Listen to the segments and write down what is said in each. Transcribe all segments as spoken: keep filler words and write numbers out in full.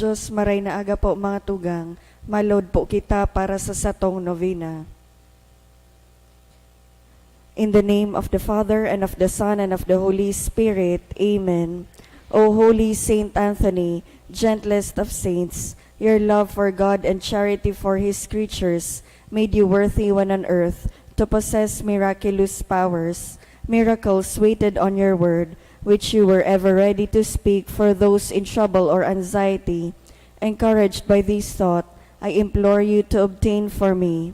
Diyos, maray na aga po, mga tugang. Maload po kita para sa satong novena. In the name of the Father, and of the Son, and of the Holy Spirit. Amen. O holy Saint Anthony, gentlest of saints, your love for God and charity for his creatures made you worthy when on earth to possess miraculous powers. Miracles waited on your word, which you were ever ready to speak for those in trouble or anxiety. Encouraged by this thought, I implore you to obtain for me.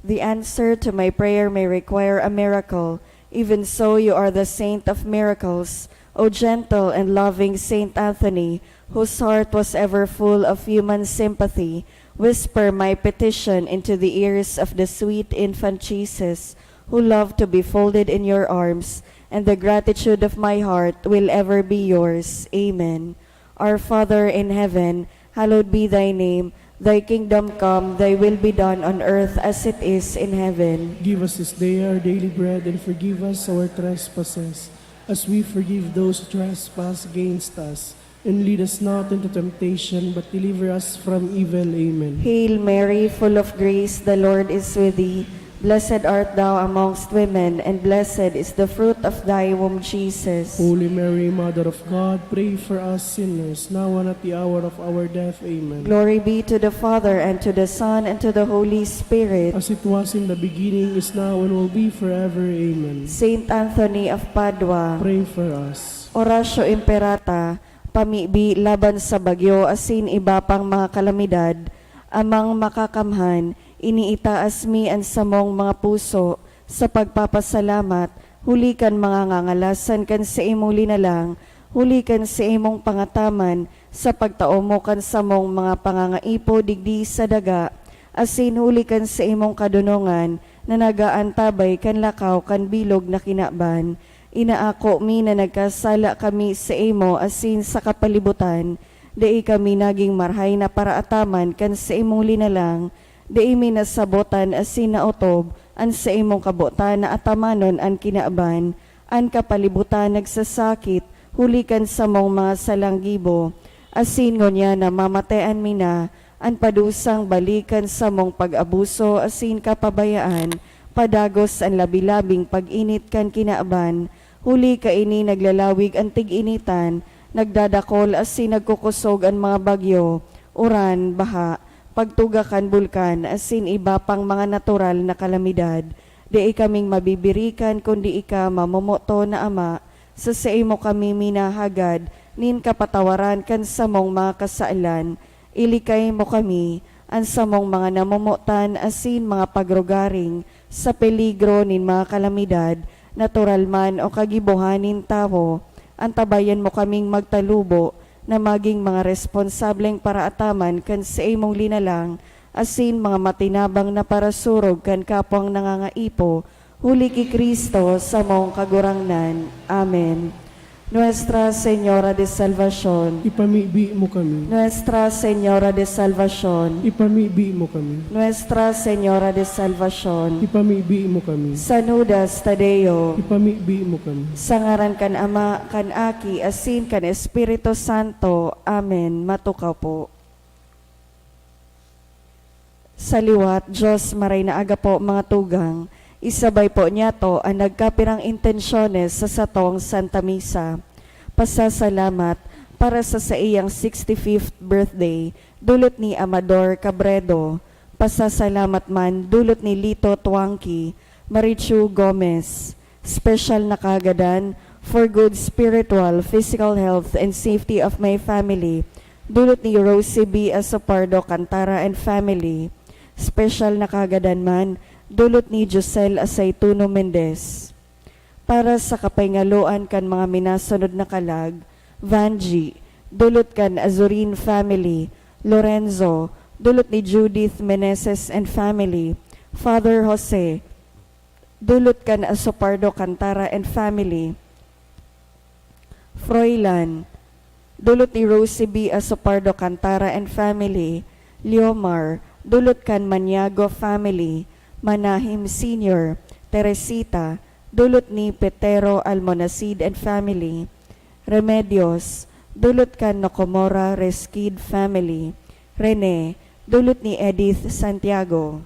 The answer to my prayer may require a miracle. Even so, you are the saint of miracles. O gentle and loving Saint Anthony, whose heart was ever full of human sympathy, whisper my petition into the ears of the sweet infant Jesus, who loved to be folded in your arms, and the gratitude of my heart will ever be yours. Amen. Our Father in heaven, hallowed be thy name. Thy kingdom come, thy will be done on earth as it is in heaven. Give us this day our daily bread, and forgive us our trespasses, as we forgive those who trespass against us. And lead us not into temptation, but deliver us from evil. Amen. Hail Mary, full of grace, the Lord is with thee. Blessed art thou amongst women, and blessed is the fruit of thy womb, Jesus. Holy Mary, Mother of God, pray for us sinners, now and at the hour of our death. Amen. Glory be to the Father, and to the Son, and to the Holy Spirit. As it was in the beginning, is now, and will be forever. Amen. Saint Anthony of Padua. Pray for us. Oratio Imperata, pamibi laban sa bagyo asin iba pang mga kalamidad. Amang Makakamhan, iniitaas mi an samong mga puso sa pagpapasalamat, huli kan mga ngangalasan kan saimong linalang, huli kan saimong pangataman sa pagtao mo kan samong mga pangangaipo digdi sa daga, asin huli kan saimong kadonongan na nag-aantabay kan lakaw kan bilog na kinaban. Inaako mi na nagkasala kami saimo asin sa kapalibutan. Dai kami nagin marahay na paraataman kan saimong linalang. Dai mi nasabotan asin naotob an saimong kabotan na atamanon an kinaban, an kapalibutan nagsasakit huli kan samong mga salang gibo. Asin ngunyan na mamatean mi na, an padusang balik kan samong pag-abuso asin kapabayaan, padagos an labi-labing pag-init kan kinaban. Huli kaini naglalawig an tig-initan, nagdadakol asin nagkukosog an mga bagyo, uran, baha, pagtuga kan bulkan, asin iba pang mga natural na kalamidad. Dai kaming mabibirikan kundi ika, mamomoton na Ama, sa saimo kami minahagad nin kapatawaran kan samong mga kasalan. Ilikay mo kami, an samong mga namomotan asin mga pagrugaring, sa peligro nin mga kalamidad, natural man o kagibohan nin tawo. Antabayan mo kaming magtalubo na magin mga responsableng paraataman kan saimong linalang asin mga matinabang na parasurog kan kapwang nangangaipo, huli ki Cristo, samong Kagurangnan. Amen. Nuestra Señora de Salvacion. Ipamibi mo kami. Nuestra Señora de Salvacion. Ipamibi mo kami. Nuestra Señora de Salvacion. Ipamibi mo kami. San Judas Tadeo. Ipamibi mo kami. Sa ngaran kan Ama, kan Aki, asin kan Espiritu Santo. Amen. Matukaw po. Sa liwat, Diyos, maray na aga po, mga tugang. Isabay po niyato an nagkapirang intensyones sa satong Santa Misa. Pasasalamat para sa saiyang sixty-fifth birthday, dulot ni Amador Cabredo. Pasasalamat man, dulot ni Lito Tuangki, Marichu Gomez. Special na kahagadan for good spiritual, physical health and safety of my family, dulot ni Rosie B Asopardo Cantara and family. Special na kahagadan man, dulot ni Josel Aceituno Mendez. Para sa kapahingaloan kan mga minasunod na kalag, Vangie, dulot kan Azurin family, Lorenzo, dulot ni Judith Meneses and family, Father Jose, dulot kan Asopardo Cantara and family, Froilan, dulot ni Rosie B Asopardo Cantara and family, Leomar, dulot kan Maniago family, Manahim Senior, Teresita, dulot ni Petero Almonacid and family. Remedios, dulot kan Nakamura Reskid family. Rene, dulot ni Edith Santiago.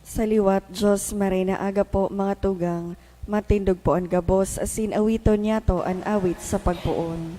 Sa liwat, Diyos, maray na aga po, mga tugang, matindog po an gabos, asin awiton niyato an awit sa pagpoon.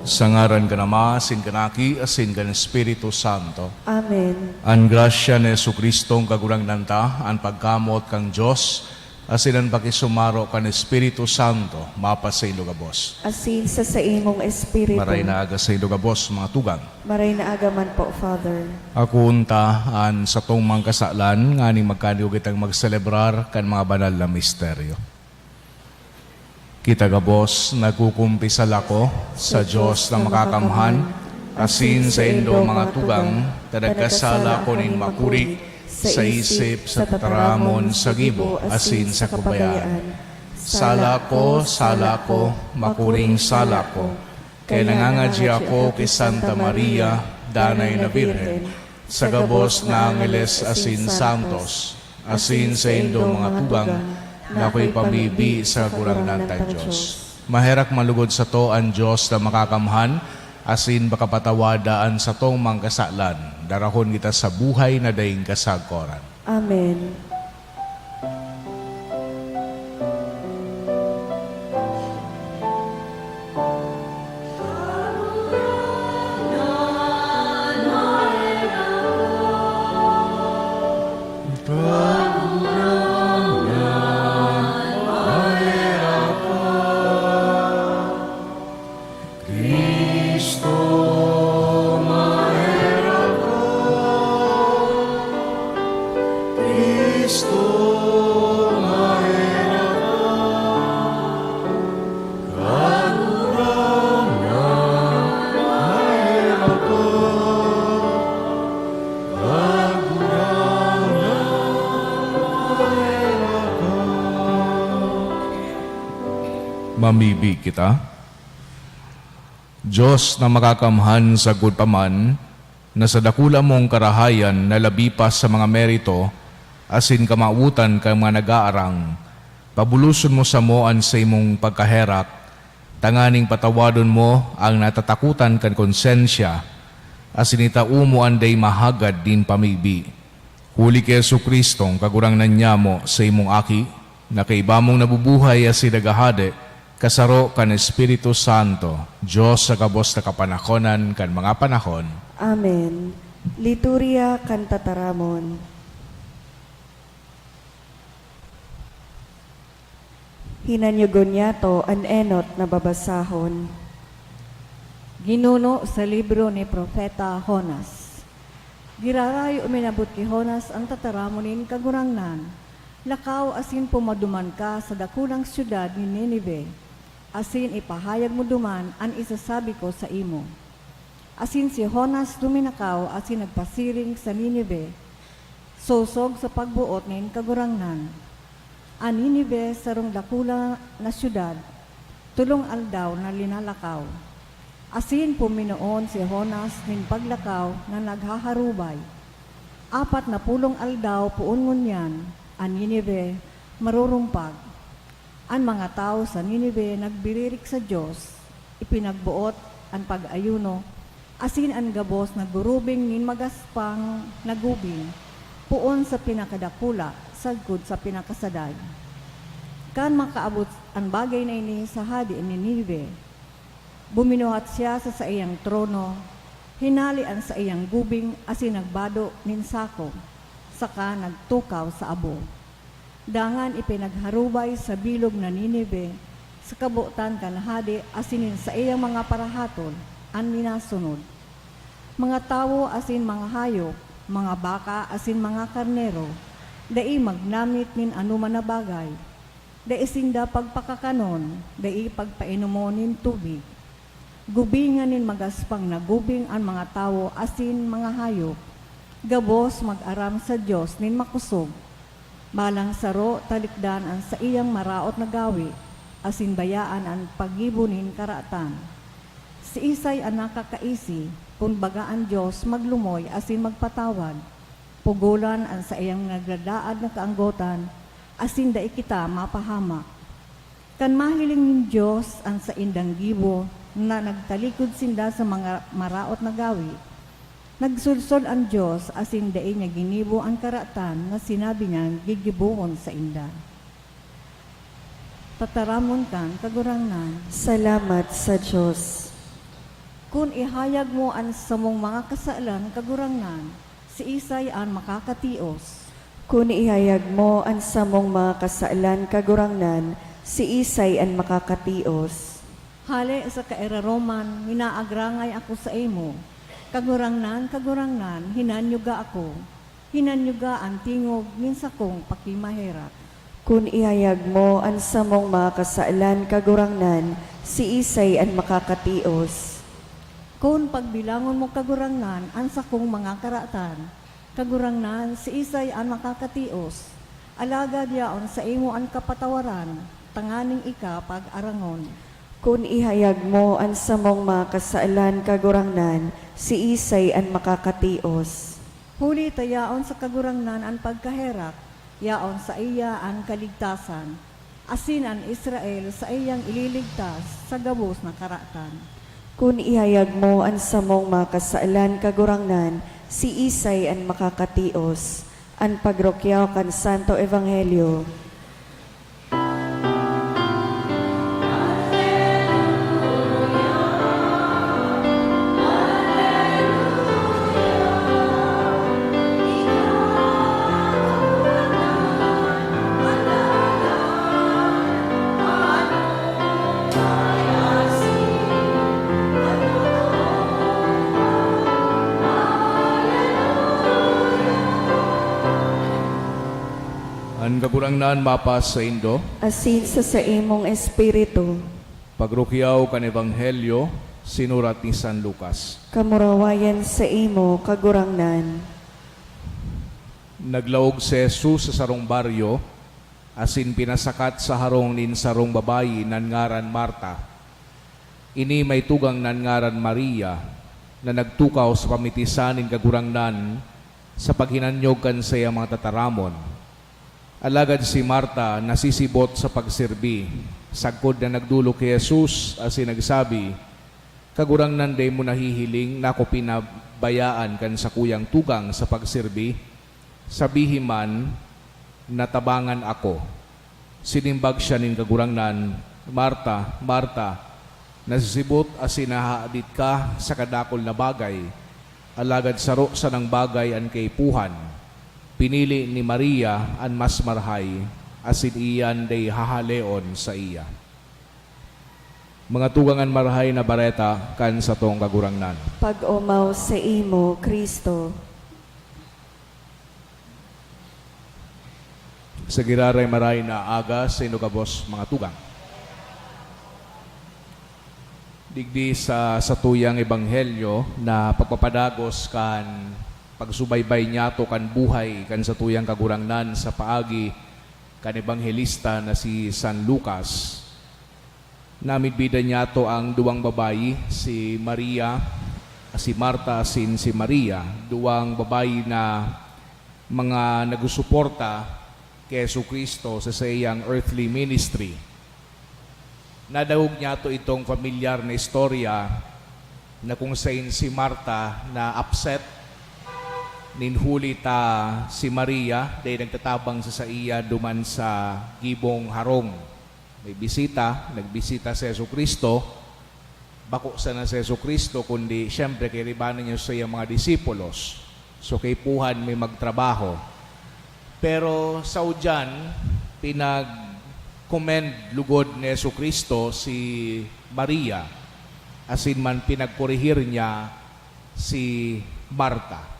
Sa ngaran kan Ama, asin kan Aki, asin kan Espiritu Santo. Amen. An grasya ni Jesu-Cristong Kagurangnan ta, an pagkamoot kan Dios, asin an pakisumaro kan Espiritu Santo, mapasaindo gabos. Asin sa saimong espiritu. Maray na aga saindo gabos, mga tugang. Maray na aga man po, Father. Akoon ta an satong mga kasalan, nganing magkaniyo kitang magselebrar kan mga banal na misteryo. Kita gabos, nagkukumpisal ako sa Dios na makakamhan, asin saindo, mga tugang, ta nagkasala ako nin makuri, sa isip, sa tataramon, sa gibo, asin sa kabayaan. Sala ko, sala ko, makuring sala ko. Kaya nangangadya ako ki Santa Maria, Danay na Birhen, sa gabos na angeles asin santos, asin saindong mga tugang, na akoy pamibi sa Kagurangnan tang Dios. Maherak man lugod sato an Dios na makakamhan, asin pakapatawada an satong mga kasalan, darahon kita sa buhay na daing kasagkoran. Amen. Cristo, maherak ka. Cristo, maherak ka. Kagurangnan, maherak ka. Kagurangnan, maherak ka. Mamibi kita. Dios na makakamhan sagkod pa man, na sa dakula mong karahayan na labi pa sa mga merito asin kamawotan kan mga nag-aarang, pabuloson mo samo an saimong pagkaherak, tanganing patawadon mo an natatakotan kan konsensya, asin itao mo an dai mahagad nin pamibi. Huli ki Jesu-Cristo, an Kagurangnan nyamo, saimong Aki, na kaiba mong nabubuhay asin naghahade, kasaro kan Espiritu Santo, Dios sa gabos na kapanahonan kan mga panahon. Amen. Liturya kan Tataramon. Hinanyogon niyato an enot na babasahon. Ginuno sa libro ni Propeta Jonas. Girarayo uminabot ki Jonas an tataramon nin Kagurangnan, "Lakaw asin pumaduman ka sa dakulang syudad nin Ninive, asin ipahayag mo duman an isasabi ko saimo." Asin si Jonas luminakaw asin nagpasiring sa Ninive, sosog sa pagboot nin Kagurangnan. An Ninive sarong dakula na syudad, tolong aldaw na linalakaw. Asin puminoon si Jonas nin paglakaw na naghaharubay. Apat na pulong aldaw poon ngunyan, an Ninive marurumpag. An mga tawo sa Ninive nagbiririk sa Dios, ipinagboot an pag-ayuno, asin an gabos nagurubing nin magaspang na gubing, poon sa pinakadakula sagkod sa pinakasaday. Kan makaabot an bagay na ini sa hade nin Ninive, buminuhat siya sa saiyang trono, hinale an saiyang gubing asin nagbado nin sako, saka nagtukaw sa abo. Dangan ipinagharubay sa bilog na Ninive, sa kabotan kan hade asin nin saiyang mga parahatol, an minasunod. Mga tawo asin mga hayop, mga baka asin mga karnero, dai magnamit nin anoman na bagay. Dai sinda pagpakakanon, dai pagpainomon nin tubig. Gubingan nin magaspang na gubing an mga tawo asin mga hayop. Gabos mag-aram sa Dios nin makosog. Balang saro, talikdan an saiyang maraot na gawe, asin bayaan an paggibo nin karatan. Siisay an nakakaisi, kun baga an Dios maglumoy asin magpatawad? Pugolan an saiyang nagradaad na kaanggotan, asin dai kita mapahamak. Kan mahiling nin Dios an saindang gibo na nagtalikod sinda sa mga maraot na gawe, nagsudsod an Dios asin dai niya ginibo an karatan na sinabi niyang gigibohon sainda. Tataramon kan Kagurangnan. Salamat sa Dios. Kun ihayag mo an samong mga kasalan, Kagurangnan, siisay an makakatios? Kun ihayag mo an samong mga kasalan, Kagurangnan, siisay an makakatios? Hale sa kairaroman, minaagrangay ako saimo. Kagurangnan, Kagurangnan, hinanyuga ako. Hinanyuga an tingog nin sakong pakimaherak. Kun ihayag mo an samong mga kasalan, Kagurangnan, siisay an makakatios? Kun pagbilangon mo, Kagurangnan, an sakong mga karatan, Kagurangnan, siisay an makakatios? Alagad yaon saimo an kapatawaran, tanganing ika pag-arangon. Kun ihayag mo an samong mga kasalan, Kagurangnan, siisay an makakatios? Huli ta yaon sa Kagurangnan an pagkaherak, yaon saiya an kaligtasan, asin an Israel saiyang ililigtas sa gabos na karatan. Kun ihayag mo an samong mga kasalan, Kagurangnan, siisay an makakatios? An pagrukyaw kan Santo Ebanghelyo. An Kagurangnan mapasaindo. Asin sa saimong espiritu. Pagrukyaw kan Ebanghelyo sinurat ni San Lucas. Kamurawayan saimo, Kagurangnan. Naglaog si Jesus sa sarong baryo asin pinasakat sa harong nin sarong babayi nan ngaran Marta. Ini may tugang nan ngaran Maria na nagtukaw sa pamitisan nin Kagurangnan sa paghinanyog kan saiyang mga tataramon. Alagad si Marta nasisibot sa pagserbi, sagkod na nagdolok ki Jesus asin nagsabi, "Kagurangnan, dai mo nahihiling na ako pinabayaan kan sakuyang tugang sa pagserbi? Sabihi man, natabangan ako." Sinimbag siya nin Kagurangnan, "Marta, Marta, nasisibot asin nahahadit ka sa kadakul na bagay, alagad saro sanang bagay an kaipuhan. Pinili ni Maria an mas marahay, asin iyan dai hahaleon saiya." Mga tugang, an Marahay na Bareta kan satong Kagurangnan. Pag-omaw saimo, Cristo. Sa giraray maray na aga sa inyo gabos, mga tugang. Digdi sa satuyang ebanghelyo na pagpapadagos kan pagsubaybay niyato kan buhay kan satuyang Kagurangnan sa paagi kan ebanghelista na si San Lucas. Namidbidan niyato ang duwang babayi, si Maria, si Marta asin si Maria, duwang babayi na mga nagsusuporta ki Jesu-Cristo sa saiyang earthly ministry. Nadangog niyato itong pamilyar na istorya na kung sain si Marta na-upset nin huli ta si Maria dai nagtatabang sa saiya duman sa gibong harong. May bisita, nagbisita si Jesu-Cristo, bako sana si Jesu-Cristo, kundi siyempre kairibanan niya sa saiyang mga disipulos. So, kaipuhan may magtrabaho. Pero sa udyan, pinag-commend lugod ni Jesu-Cristo si Maria, asin man pinagkorehir niya si Marta.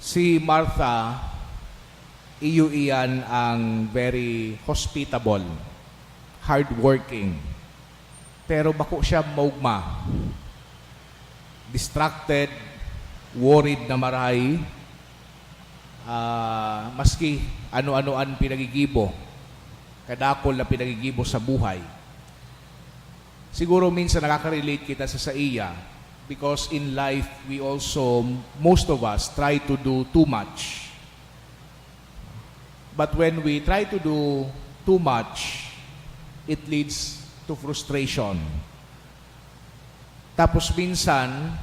Si Martha Iyo iyan ang very hospitable, hardworking, pero bako siya maugma, distracted, worried na marahay, ah, maski ano-ano an pinagigibo, kadakul na pinagigibo sa buhay. Siguro minsan nakaka-relate kita sa saiya, because in life, we also, most of us, try to do too much. But when we try to do too much, it leads to frustration. Tapos minsan,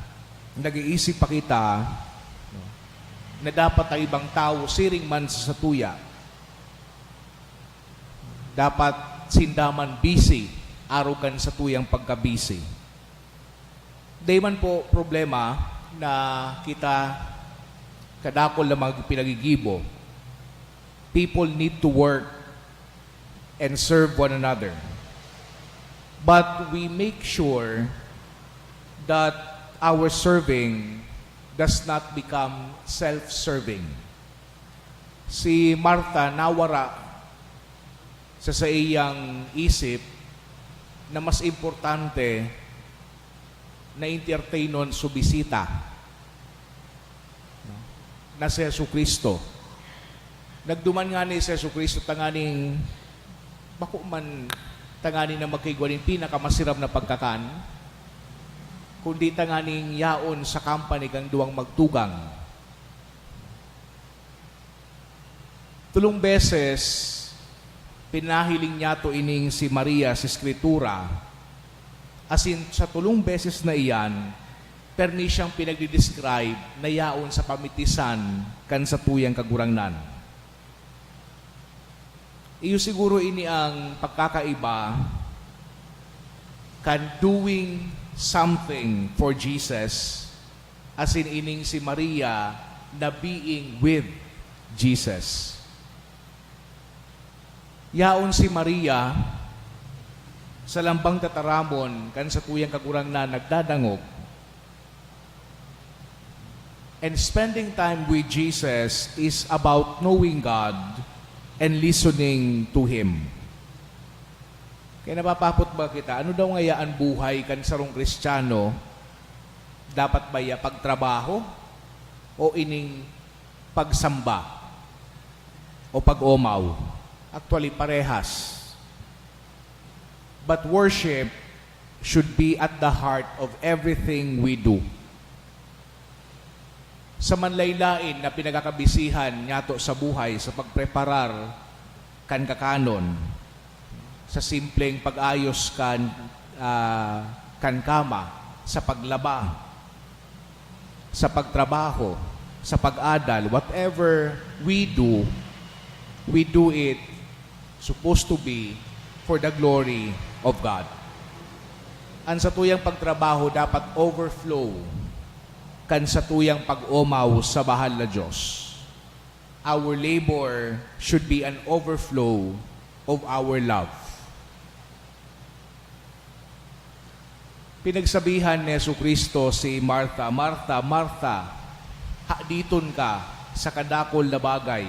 nag-iisip pa kita, no, na dapat ang ibang tawo siring man sa satuya. Dapat sinda man busy, arog kan satuyang pagka-busy. Dai man po problema na kita kadakul na mga pinagigibo. People need to work and serve one another. But we make sure that our serving does not become self-serving. Si Martha nawara sa saiyang isip na mas importante na entertainon su bisita, no, na si Jesu-Cristo. Nagduman ngani si Jesu-Cristo tanganing, bako man tanganing na magkaigwa nin pinakamasiram na pagkakan, kundi tanganing yaon sa company kan duwang magtugang. Tolong beses, pinahiling niyato ining si Maria sa Eskritura, asin sa tolong beses na iyan, permi siyang pinagdi-describe na yaon sa pamitisan kan satuyang Kagurangnan. Iyo siguro ini ang pagkakaiba kan doing something for Jesus asin ining si Maria na being with Jesus. Yaon si Maria sa lambang tataramon kan satuyang Kagurangnan nagdadangog. And spending time with Jesus is about knowing God and listening to Him. Kaya napapapot ba kita, ano daw ngaya an buhay kan sarong Kristiyano? Dapat ba iya pagtrabaho o ining pagsamba o pag-omaw? Actually, parehas. But worship should be at the heart of everything we do. Sa manlaen-laen na pinagkakabisihan niyato sa buhay, sa pagpreparar kan kakanon, sa simpleng pag-ayos kan, ah, kan kama, sa paglaba, sa pagtrabaho, sa pag-adal, whatever we do, we do it supposed to be for the glory of God. An satuyang pagtrabaho dapat overflow kan satuyang pag-omaw sa Bahal na Dios. Our labor should be an overflow of our love. Pinagsabihan ni Jesu-Cristo si Martha, "Martha, Martha, haditon ka sa kadakul na bagay."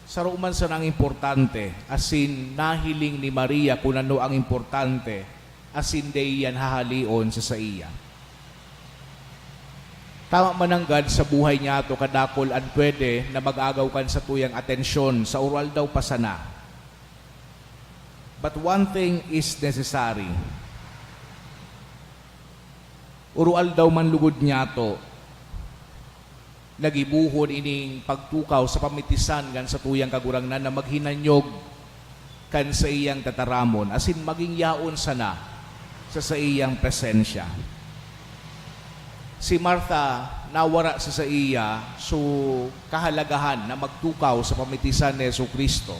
Saro man sana ang importante, asin nahiling ni Maria kun ano ang importante, asin dai iyan hahaleon sa saiya. Tama man nanggad sa buhay niyato kadakul an pwede na mag-agaw kan satuyang atensyon sa uroaldaw pa sana. But one thing is necessary. Uroaldaw man lugod niyato, nagibohon ining pagtukaw sa pamitisan kan satuyang Kagurangnan na maghinanyog kan saiyang tataramon, asin magin yaon sana sa saiyang presensya. Si Martha nawara sa saiya su kahalagahan na magtukaw sa pamitisan ni Jesu-Cristo.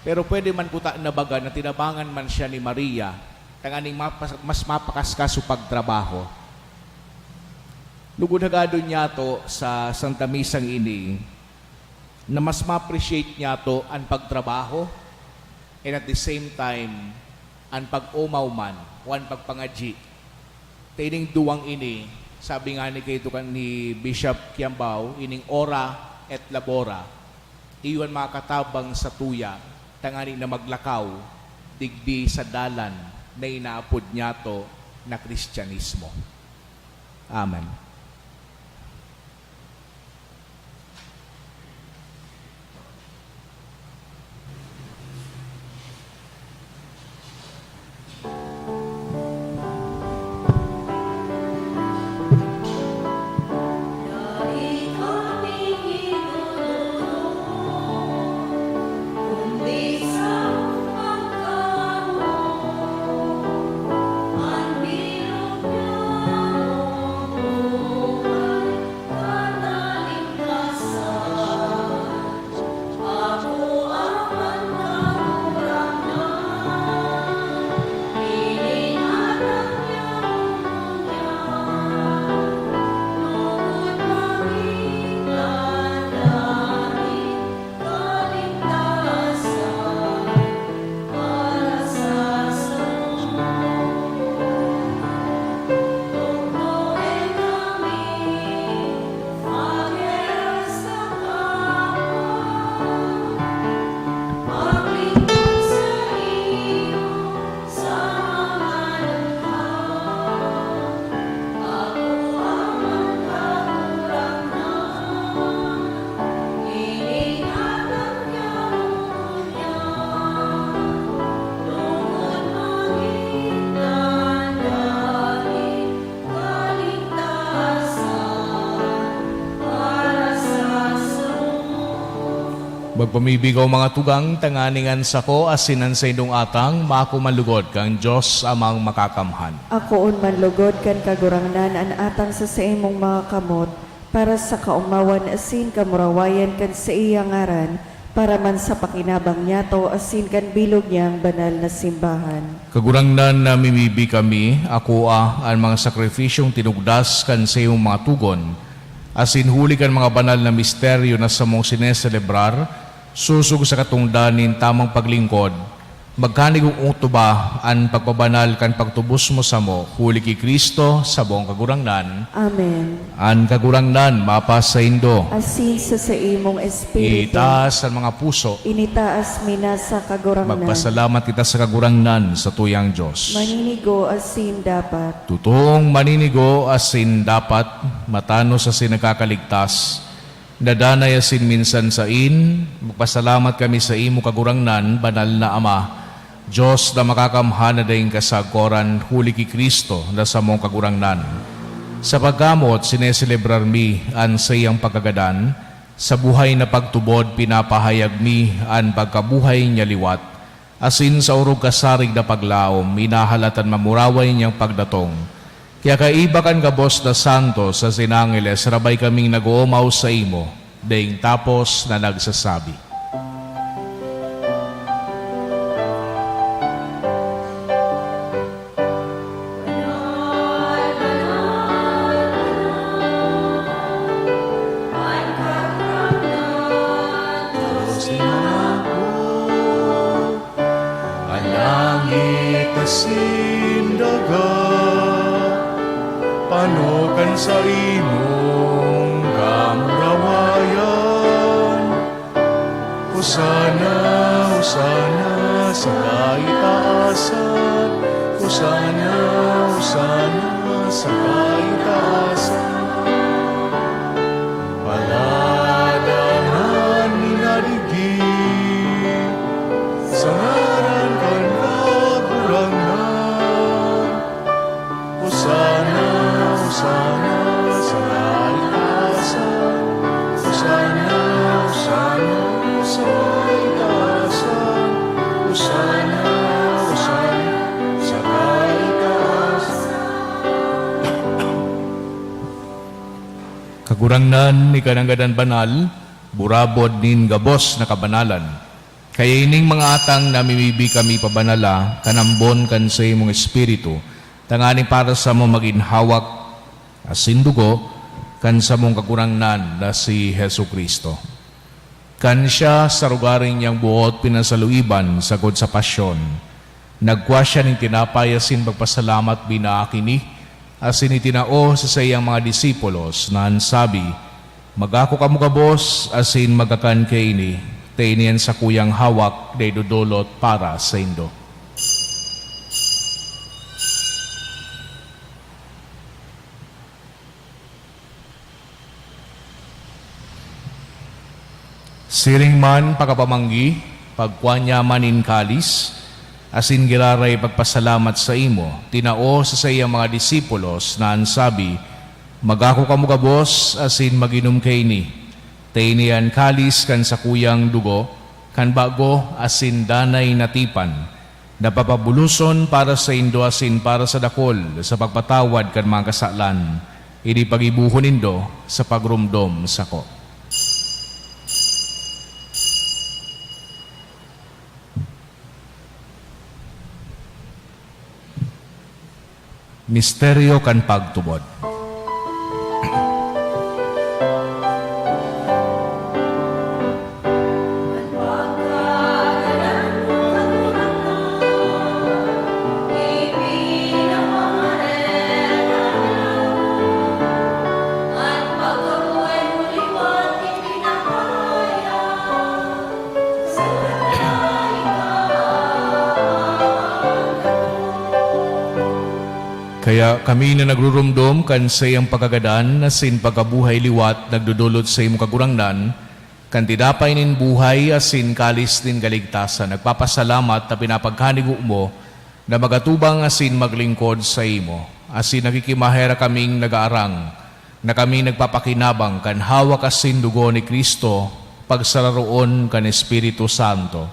Pero pwede man kuta na baga na tinabangan man siya ni Maria tanganing mapas-, mas mapakaskas su pagtrabaho. Lugod hagadon niyato sa Santa Misang ini na mas ma-appreciate niyato an pagtrabaho and at the same time, an pag-omaw man o an pagpangadyi. Ta ining duwang ini, sabi ngani kaito kan ni Bishop Kiambao, ining ora et labora, iyo an makatabang sa tuya, tangani na maglakaw digdi sa dalan na inaapod niyato na Kristiyanismo. Amen. Magpamibi kaw, mga tugang, tanganing an sako asin an saindong atang mako man lugod kan Dios Amang Makakamhan. Akoon man lugod kan Kagurangnan an atang sa saimong mga kamot, para sa kaomawan asin kamurawayan kan saiyang ngaran, para man sa pakinabang niyato asin kan bilog niyang banal na simbahan. Kagurangnan, namimibi kami, akoa an mga sakripisyong tinugdas kan saimong mga tugon, asin huli kan mga banal na misteryo na samong sineselebrar, sosog sa katongdan nin tamang paglingkod, magkanigong otuba an pagpabanal kan pagtubos mo samo, huli ki Cristo, samong Kagurangnan. Amen. An Kagurangnan mapasaindo. Asin sa saimong espiritu. Itaas an mga puso. Initaas mi na sa Kagurangnan. Magpasalamat kita sa Kagurangnan, sa tuyang Dios. Maninigo asin dapat. Totoong maninigo asin dapat, matanos asin nagkakaligtas, nadanay asin minsan sain, magpasalamat kami saimo, Kagurangnan, Banal na Ama, Dios na Makakamhan na daing kasagkoran, huli ki Cristo na samong Kagurangnan. Sa pagkamoot, sineselebrar mi an saiyang pagkagadan, sa buhay na pagtubod, pinapahayag mi an pagkabuhay niya liwat, asin sa orog kasarig na paglaom, minahalat an mamuraway niyang pagdatong. Kaya kaiba kan gabos na santos asin angheles, rabay kaming nag-oomaw saimo, daing tapos na nagsasabi, An langit asin daga, pano kan saimong kamurawayan. Hosana, Hosana sa kaitaasan. Hosana, Hosana sa kaitaasan. Paladan an minadigdi sa ngaran kan Kagurangnan. Hosana, Hosana sa kaitaasan. Hosana, Hosana sa kaitaasan. Hosana, Hosana sa kaitaasan. Kagurangnan, ika nanggad an banal, burabod nin gabos na kabanalan. Kaya ining mga atang namimibi kami pabanala kan ambon kan saimong Espiritu, tanganing para samo magin hawak asin dugo kan samong Kagurangnan na si Jesu-Cristo. Kan siya sa rogaring niyang buot pinasaluiban sagkod sa pasyon, nagkua siya nin tinapay asin pagpasalamat, binaak ini asin itinao sa saiyang mga disipulos na an sabi, Magako kamo gabos asin magkakan kaini, ta ini an sakuyang hawak na idodolot para saindo. Siring man pakapamanggi, pagkua niya man nin kalis, asin giraray pagpasalamat saimo, tinao sa saiyang mga disipulos na an sabi, "Magako kamo gabos asin mag-inom kaini, ta ini an kalis kan sakuyang dugo, kan bago asin danay na tipan, na papabuloson para saindo asin para sa dakul sa pagpatawad kan mga kasalan. Ini paggibohon nindo sa pagromdom sako." Misteryo kan pagtubod. Kaya kami na nagruromdom kan saiyang pagkagadan asin pagkabuhay liwat nagdodolot saimo, Kagurangnan, kan tinapay nin buhay asin kalis nin kaligtasan, nagpapasalamat ta pinapagkanigo mo na magatubang asin maglingkod saimo. Asin nakikimaherak kaming nagaarang na kami nagpapakinabang kan hawak asin dugo ni Cristo, pagsararoon kan Espiritu Santo.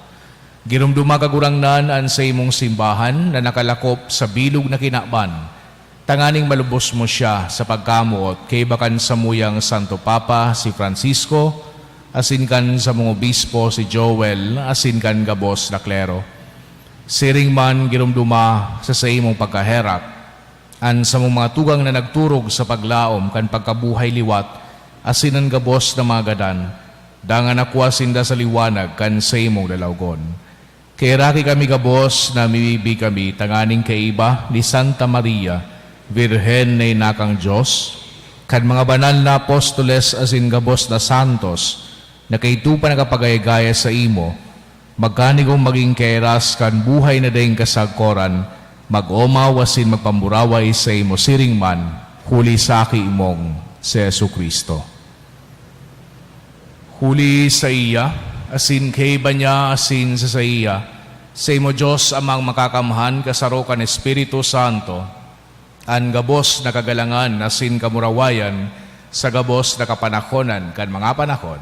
Giromdoma, Kagurangnan, an saimong simbahan na nakalakop sa bilog na kinaban, tanganing malubos mo siya sa pagkamoot kaiba kan samuyang Santo Papa, si Francisco, asin kan samong obispo, si Joel, asin kan gabos na klero. Siring man, giromdoma sa saimong pagkaherak an samong mga tugang na nagturog sa paglaom kan pagkabuhay liwat asin an gabos na mga gadan, dangan nakua sinda sa liwanag kan saimong lalawgon. Kaheraki kami gabos, namimibi kami tanganing kaiba ni Santa Maria, Birhen na ina kan Dios, kan mga banal na apostoles asin gabos na santos, na kaidto pa nakapagaya-gaya saimo, magkanigong magin kairas kan buhay na daing kasagkoran, mag-omaw asin magpamuraway saimo siring man, huli sa Aki mong si Jesu-Cristo. Huli saiya, asin kaiba niya, asin sa saiya, saimo, Dios Amang Makakamhan, kasaro kan Espiritu Santo, an gabos na kagalangan asin kamurawayan sa gabos na kapanahonan kan mga panahon.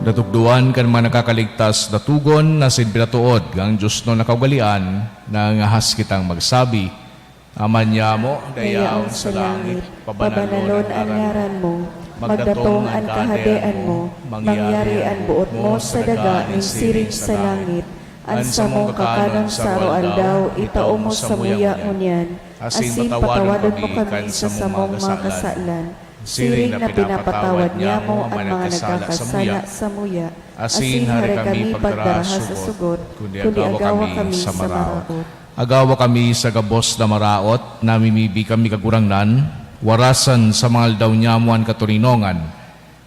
Natukdoan kan mga nakakaligtas na togon asin pinatood kan Dios na kaugalean, nangangahas kitang magsabi, Ama niamo, dayaon sa langit, pabanalon an ngaran mo, magdatong an kahadean mo, mangyari an boot mo sa daga nin siring sa langit. An samong kakanon sa aroaldaw, itao mo samuya ngunyan, asin patawadon mo kami sa samong mga kasalan, siring na pinapatawad niamo an mga nagkakasala samuya. Asin hare kami pagdaraha sa sugot, kundi agawa kami sa maraot. Agawa kami sa gabos na maraot, namimibi kami, Kagurangnan, warasan sa mga aldaw niamo an katoninongan,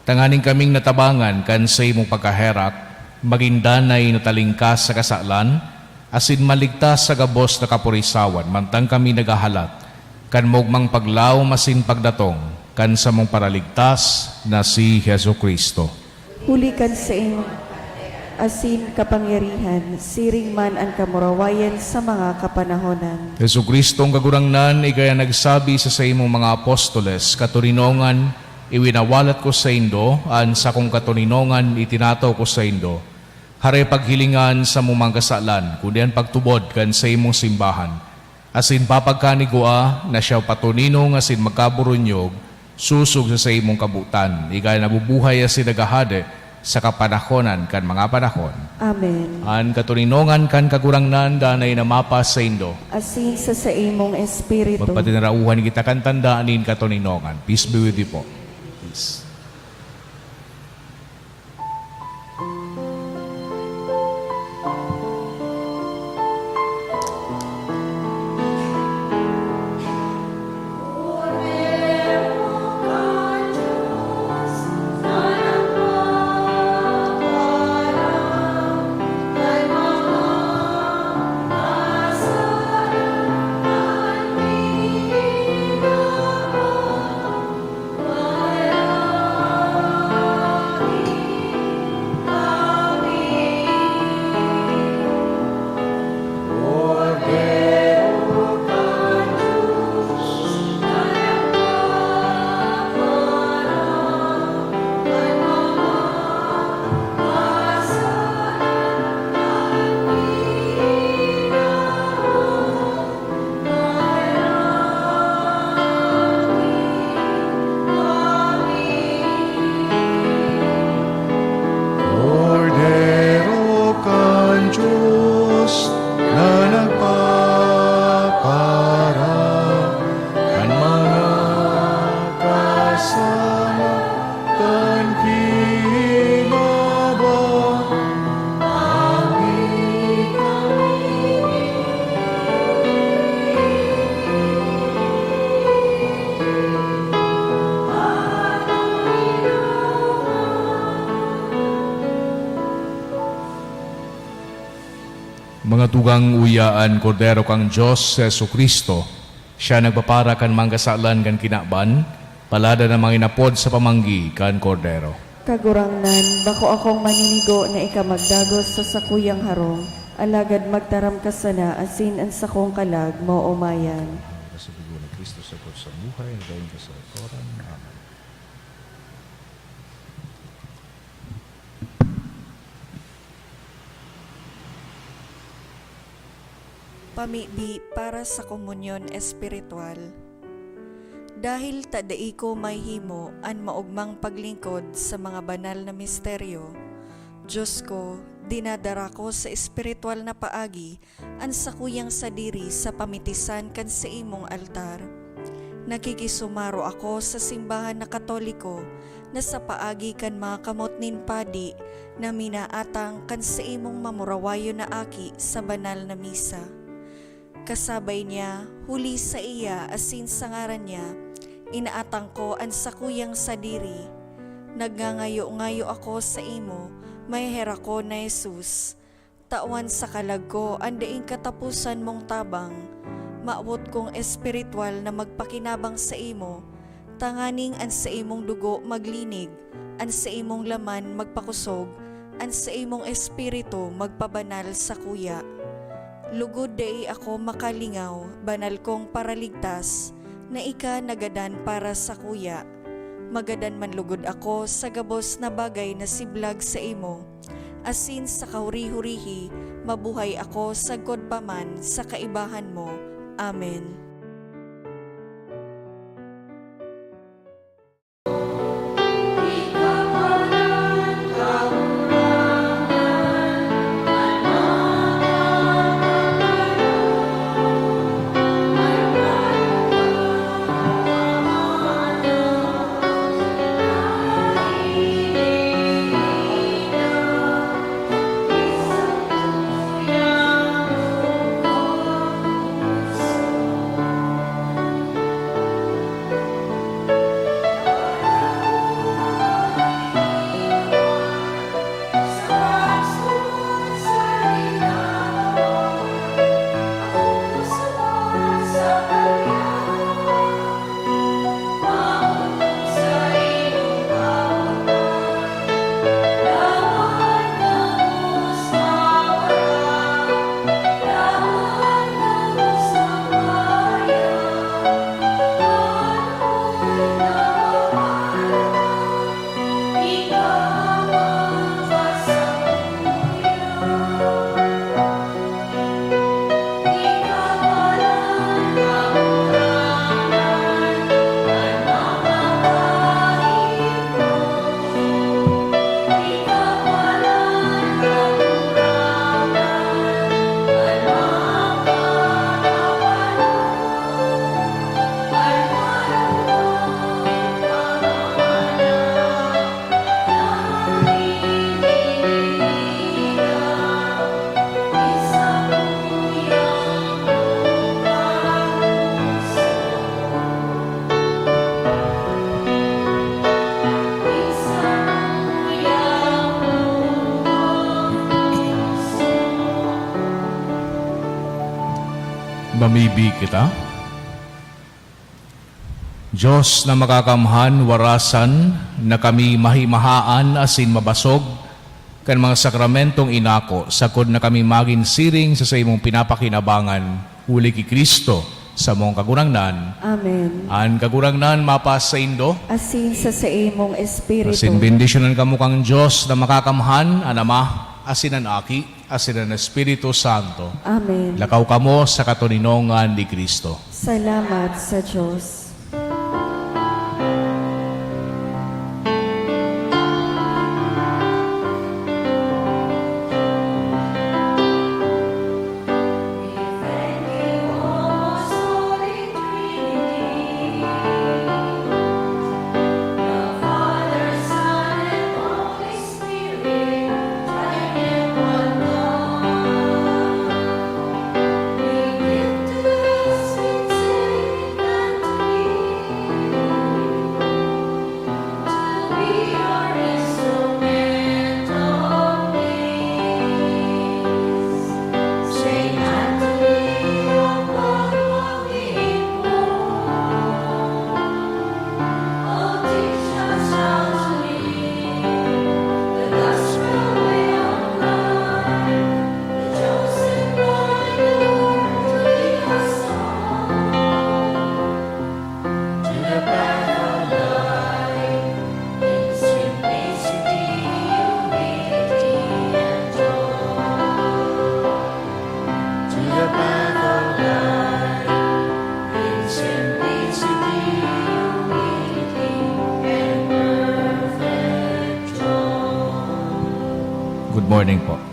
tanganing kaming natabangan kan saimong pagkaherak, magin danay na talingkas sa kasalan, asin maligtas sa gabos na kapurisawan, mantang kami naghahalat kan maogmang paglaom asin pagdatong kan samong Paraligtas na si Jesu-Cristo. Huli kan saimo asin kapangyarihan, siring man an kamurawayan sa mga kapanahonan. Jesu-Cristong Kagurangnan, ika an nagsabi sa saimong mga apostoles, "Katoninongan, iwinawalat ko saindo, an sakong katoninongan itinataw ko saindo." Hare paghilingan sa mga kasalan, kundi an pagtubod kan saimong simbahan. Asin papagkanigua na siya patoninong asin magkaburunyog, sosog sa saimong kabotan, ika na nabubuhay asin naghahade, sa kapanahonan kan mga panahon. Amen. An katoninongan kan Kagurangnan danay na mapasaindo. Asin sa saimong espiritu. Magpatinarauhan kita kan tanda nin katoninongan. Peace be with you po. Peace. Kordero kan Dios na nagpaparan kan mga kasala kan kinaban. Mga tugang, uya an Kordero kan Dios, si Jesu-Cristo. Siya nagpapara kan mga kasalan kan kinaban, paladan an mga inapod sa pamanggi kan Kordero. Kagurangnan, bako akong maninigo na ika magdagos sa sakuyang harong, alagad magtaram ka sana asin an sakong kalag maomayan. Sa dugo ni Cristo, sa krus sa buhay, nagdaing ka sa lingkoran. Amen. Pamibi para sa komunyon espiritual. Dahil ta dai ko mahimo an maogmang paglingkod sa mga banal na misteryo, Dios ko, dinadara ko sa espiritual na paagi an sakuyang sadiri sa pamitisan kan saimong altar. Nakikisumaro ako sa simbahan na Katoliko na sa paagi kan mga kamot nin padi na minaatang kan saimong mamurawayon na aki sa banal na misa. Kasabay niya, huli saiya asin sa ngaran niya, inaatang ko an sakuyang sadiri. Nagngangayo-ngayo ako saimo, maheherak ko na Jesus. Tawan sa kalag ko an daing kataposan mong tabang. Mawot kong espiritual na magpakinabang saimo, tanganing an saimong dugo maglinig, an saimong laman magpakosog, an saimong espiritu magpabanal sakuya. Lugod dai ako makalingaw, banal kong Paraligtas, na ika nagadan para sakuya. Magadan man lugod ako sa gabos na bagay na siblag saimo, asin sa kahuri-hurihi mabuhay ako sagkod pa man sa kaibahan mo. Amen. Maybe kita? Diyos na makakamhan, warasan na kami mahimahaan asin mabasog kan mga sakramentong inako, sagkod na kami magin siring sa saimong pinapakinabangan, huli ki Cristo, samong Kagurangnan. Amen. An Kagurangnan mapasaindo. Asin sa saimong espiritu. Asin bendisyonan kamo kan Diyos na makakamhan, an Ama, asin an Aki, asin an Espiritu Santo. Amen. Lakaw kamo sa katoninongan ni Cristo. Salamat sa Diyos. Good morning po.